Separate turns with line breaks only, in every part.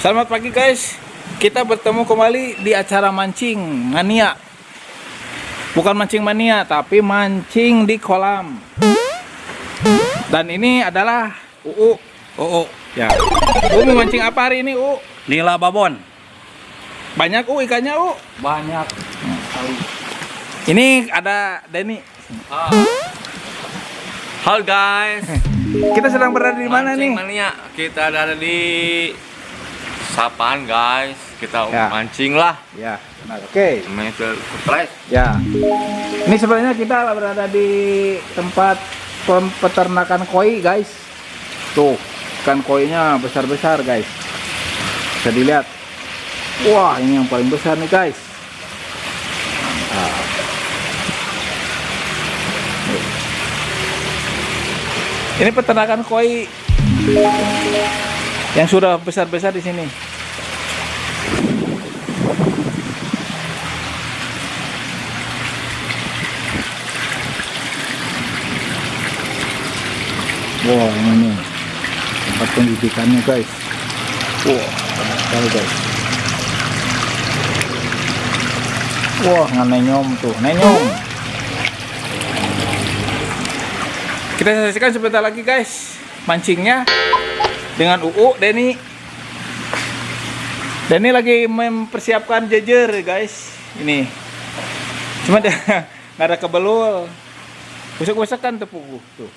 Selamat pagi, guys. Kita bertemu kembali di acara mancing mania. Bukan mancing mania, tapi mancing di kolam. Dan ini adalah UU.
Oh,
Ya. U mau mancing apa hari ini, U?
Nila babon.
Banyak, U, ikannya, U.
Banyak.
Ini ada Denny.
Halo, guys.
Kita sedang berada di mana
Mancing
nih?
mania. Kita ada di Sapan, guys. Kita
Ya.
mancing lah.
Ya, benar. Oke.
Namanya surprise.
Ya. Ini sebenarnya kita berada di tempat peternakan koi, guys. Tuh, ikan koinya besar-besar, guys. Bisa dilihat. Wah, ini yang paling besar nih, guys. Mantap. Nih. Ini peternakan koi yang sudah besar-besar di sini. Wah, ini nih tempat pendidikannya, guys. Wah, banyak sekali, guys. Wah, nggak nenyom tuh, nenyom. Kita saksikan sebentar lagi, guys, mancingnya dengan UU Denny. Denny lagi mempersiapkan jejer, guys. Ini. Cuma dia nggak ada kebelul. Busuk-busukan tuh pugu tuh.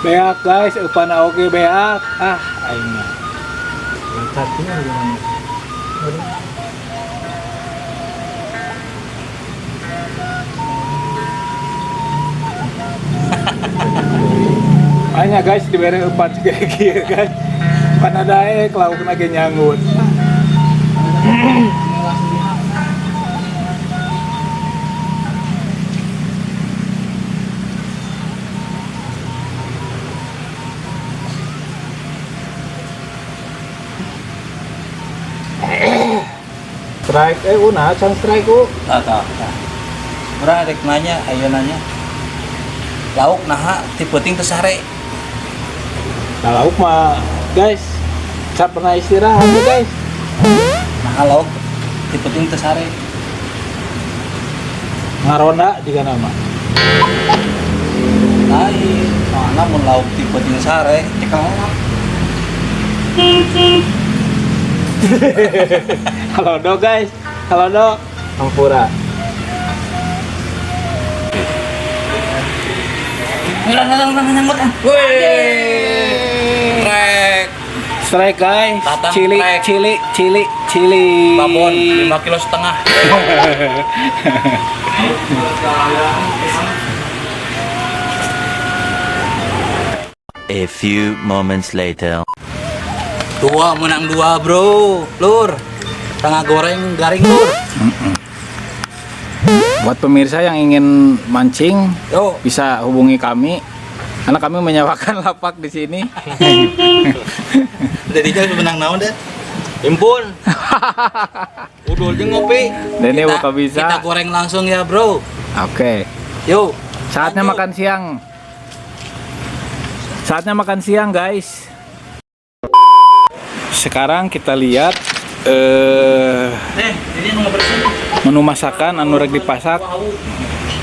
Beak, guys, eupana oge beak. Ah, aing mah. Satunya gimana? Aduh. Hanya, guys, diberi eupan segede kieu, guys. Pan daek laukna ge nyanggut. Strike, eh, una can strike, U.
Tak, tak, tak. Urang rek nanya, ayo nanya. Lauk naha ti peuting teu sare.
Nah, lauk mah, guys, saya pernah istirahat ya, guys.
Naha lauk ti peuting teu sare.
Ngaronda juga nama.
Lain, soalna mun lauk ti peuting sare, cekal orang.
Halo do, guys, halo do, Hampura.
Ulah, ulah, ulah, nyanggut ah.
Wih. Trek.
Strike, guys,
Tatang
cili,
strike.
cili, cili, cili.
Babon 5 kilo setengah.
A few moments later.
Dua menang dua, bro. Lur. Tengah goreng garing, lur.
Buat pemirsa yang ingin mancing,
Yo,
bisa hubungi kami. Karena kami menyewakan lapak di sini.
jadinya menang naon deh.
Impun. Udul jeung ngopi.
Denny
Kita,
bakal bisa.
kita goreng langsung ya, bro.
Oke.
Yuk.
Saatnya
Lanjut.
makan siang. Saatnya makan siang, guys. Sekarang kita lihat
Eh, ini nu bersih.
Menu masakan anu rek dipasak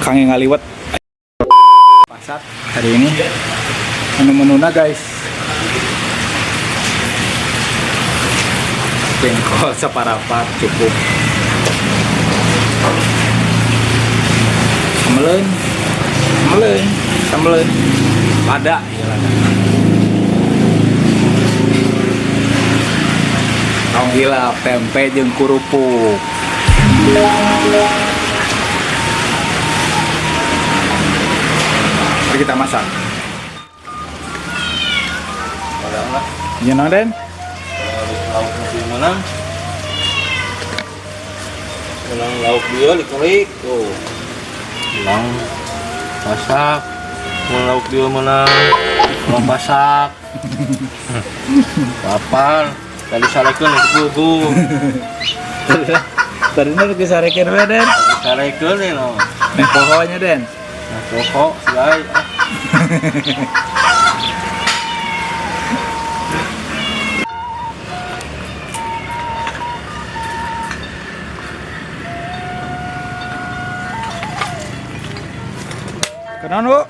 kangge ngaliwet masak hari ini, menu-menuna, guys. Jengkol separapat cukup. Sambeleun. Sambeleun, sambeleun. Lada, ya lada. Tong hilap tempe jeung kerupuk. Mari kita masak.
Padahal lah.
Nyeunang, Den?
Lauk lebih menang. Menang lauk dia dikerik tuh. Menang masak. Menang lauk dia menang. Menang masak. Kapan? Tadi sarekeun buku.
Tadi nu disarekeun we, Den.
Sarekeun nih no.
Nih pokoknya, Den.
Nah, pokok selai.
Kenaon, Bu?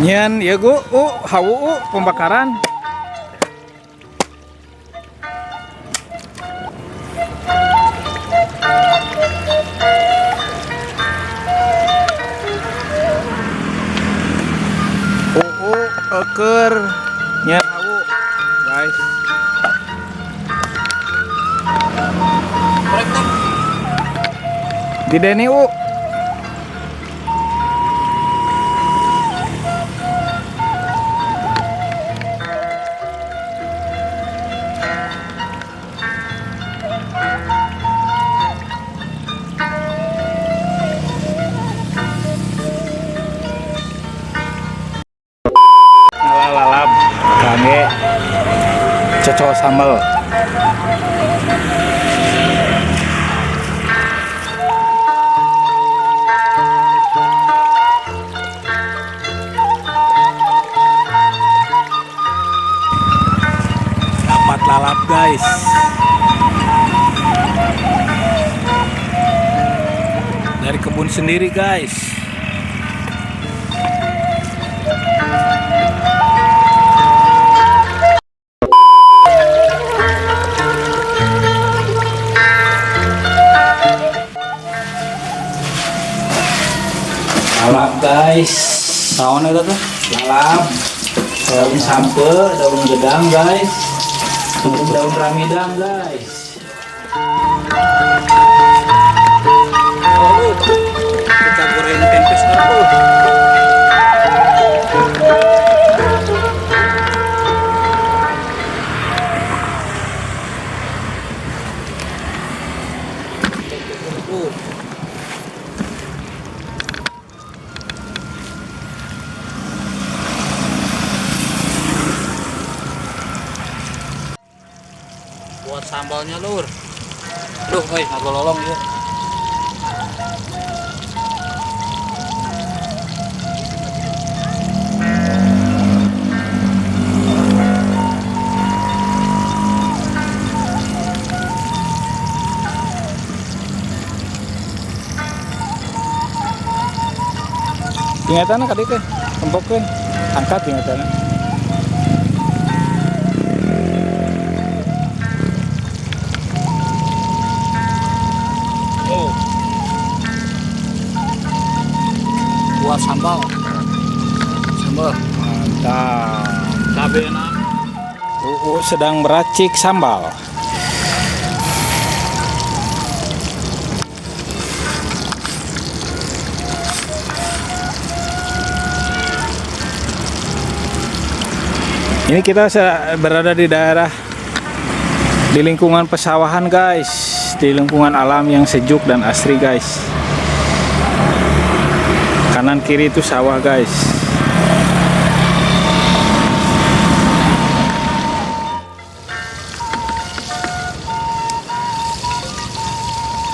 Nyian ya gu, hawu u, pembakaran. U eker nyian hawu, guys. Di Deni u. Ngalalap kangge cocol sambal. Dapat lalap, guys. Dari kebun sendiri, guys. Lalap, guys.
Naon eta tuh?
Lalap. Daun sampeu, daun gedang, guys. Daun ramidang, guys.
Oh, kita goreng tempe sekarang, Bu. Buat sambalnya, Lur. Duh, oi, ngagololong ya.
Ingatana ka dieu, tempokeun. Angkat ingatana.
Oh. Buat sambal. Sambal.
Mantap.
Cabe enak.
UU sedang meracik sambal. Ini kita berada di daerah di lingkungan pesawahan, guys, di lingkungan alam yang sejuk dan asri, guys. Kanan kiri itu sawah, guys.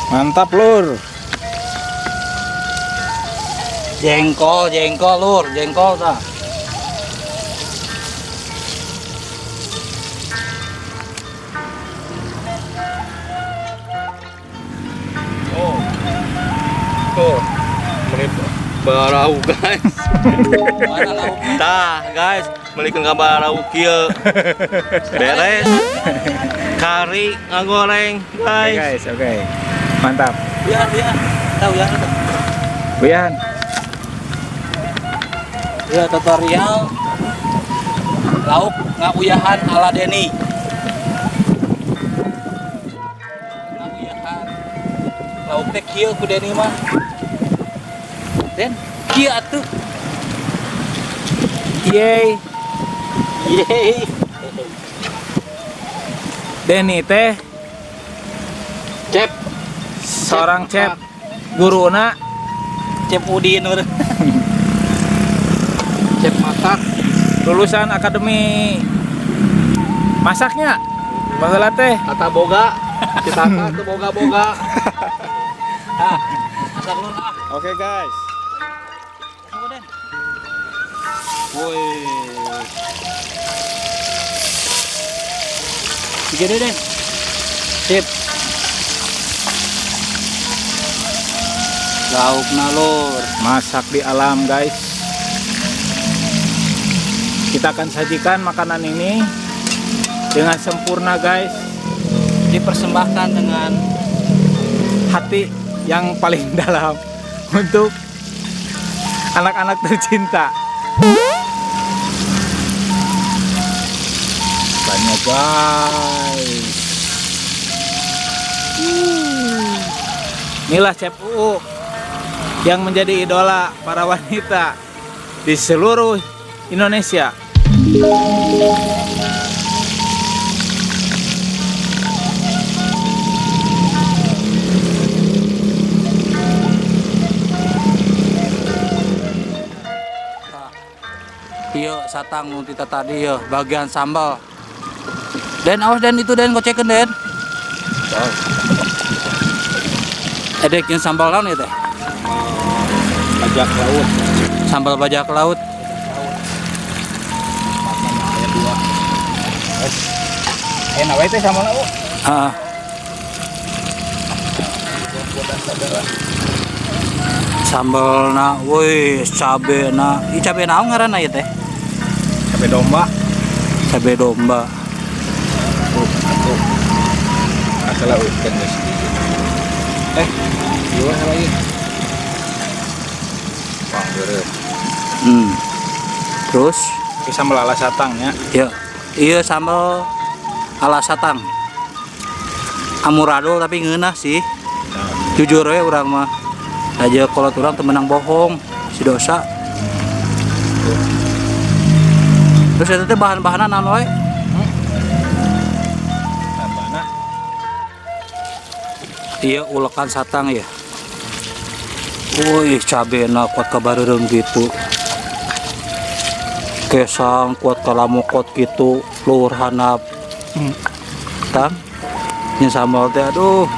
Mantap, Lur.
Jengkol, jengkol, Lur, jengkol ta.
Oh. Tuh. Menit. Barau guys.
Mana lauk?
Tah guys, melikeun ka barau kieu. Beres. Kari ngagoreng
Oke
guys.
guys, oke. Mantap.
Biar biar. Tahu ya.
Buyan.
Ya tutorial lauk ngauyahan ala Denny. Ngauyahan. Lauk teh kieu ku Denny mah. Den, kieu atuh.
Yeay.
Yeay.
Denny teh
Cep,
seorang chef guruna
Cep Udin urang. Cep masak.
Lulusan akademi masaknya baheula teh.
Kata boga, kita teu boga-boga.
Ah, masak lur ah.
Oke guys.
Tunggu, Den.
Woi.
Tiga deh, Den. Sip. Lauk nalur.
Masak di alam guys. Kita akan sajikan makanan ini dengan sempurna guys.
Dipersembahkan dengan
hati yang paling dalam untuk anak-anak tercinta. Banyak guys. Inilah Chef UU yang menjadi idola para wanita di seluruh Indonesia.
Iya, satang nu tita tadi ya, bagian sambal. Den, awas Den, itu Den, gocekeun Den. Edek yang sambal naon ya teh?
Bajak laut.
Sambal bajak laut.
Ada dua. Enak wae teh sambal laut.
Ah. Sambal na, woi, cabe na. Ih, cabe naon ngaranna ieu teh?
Cabe domba.
Cabe domba.
Atuh. Asal kan geus. Dua lagi. Wah, beureum.
Terus,
Ini sambal ala satang ya.
Ya, iya sambal ala satang. Amuradul tapi ngeunah sih. Jujur we urang mah. Aja kolot urang teu meunang bohong, si dosa. Terus eta teh bahan-bahanna naon wae?
Tambahna.
Iya ulekan satang ya. Wih, cabena kuat kabareureum gitu. Kesang kuat kalamokot gitu, luhur hanap. Tang. Nya sambal teh aduh.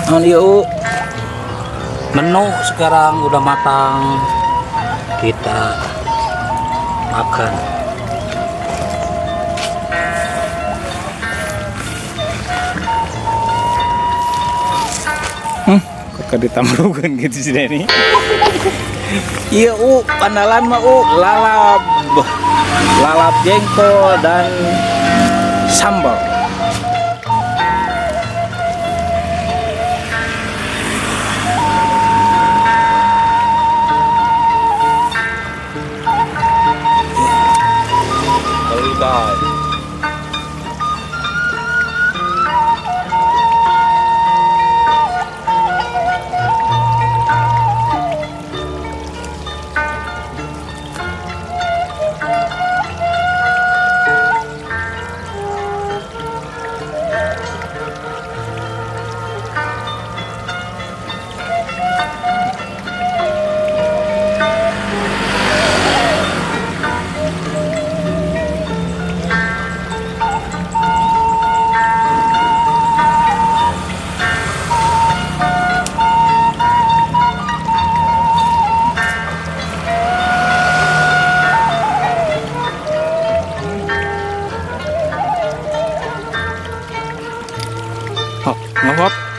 Naon ieu? Menu sekarang udah matang. Kita makan.
Kok ditamrukeun gitu si Denny? Iya U, andalan mah U, lalap. Lalap jengkol dan sambal.
Bye.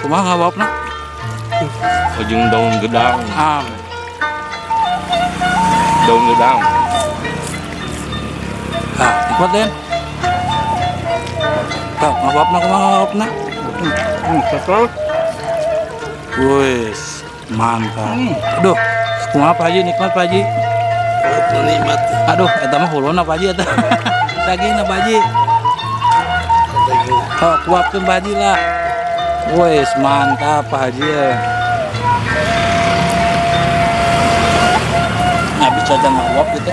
Kumaha ngawapna?
Ujung daun gedang.
Ah.
Daun gedang.
Ah, nikmat Den. Tah, ngawapna kumaha ngawapna?
Cocok.
Wis, mantap. Aduh, kumaha Pak Haji, nikmat Pak Haji?
Nikmat.
Aduh, eta mah huluna Pak Haji eta. Dagingna Pak Haji. Oh, kuapkeun Pak Haji lah. Wis, mantap Pak Haji ya. Nah, bisa jangan nguap gitu.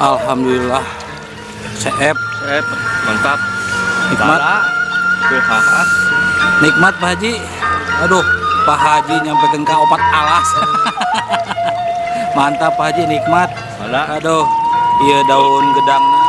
Alhamdulillah. Seep,
Seep, mantap.
Nikmat.
Tuh.
Nikmat Pak Haji. Aduh, Pak Haji nyampe ke opat alas. Mantap Pak Haji, nikmat.
Bala.
Aduh, iya daun gedangna.